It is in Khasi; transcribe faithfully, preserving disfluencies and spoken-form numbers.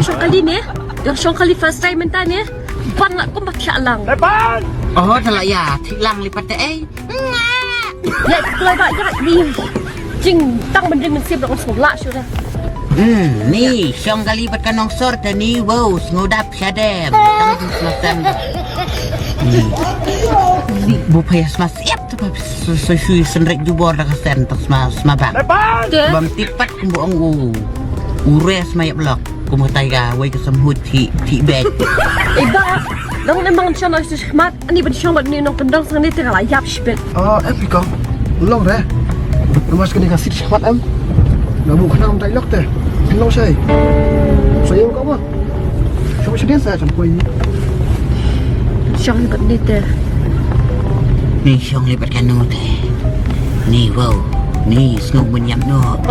Shong kali ne? Shong kali first time mynta ne? Bang lah kumba thiah lang. Oh, tala ya, thiah lang lipat te eh. Ya, kloi ba ya ni. Jing tang mending mensip dong sekolah sudah. Hmm, ni shong kali bad ka nongsor te ni, wow, sngewdap shadem. Tang jing smasem. Hmm. Bu payah smasem tu pa sui sui senrek jubor da ka sen tak sma sma bang. Bam tipat kumbu ong u. Ure sma yap lok. Kumbu tai ka wei ka semhut ti ti bek. Iba. Dong ne mang shong na shmat. Ani ban shong bad ni nong kendong sang ni tengah la yap shbet. Oh, eh, phi kong. Long re. Namas kani ka sit shmat em. Na bu khnam tai lok te. Phi long shai. Sa yung ka ba. Shong shadien sa cham koi. Shong bad ni te. Ni shong li bad kanu te. Ni wow. Ni sngew munyam no.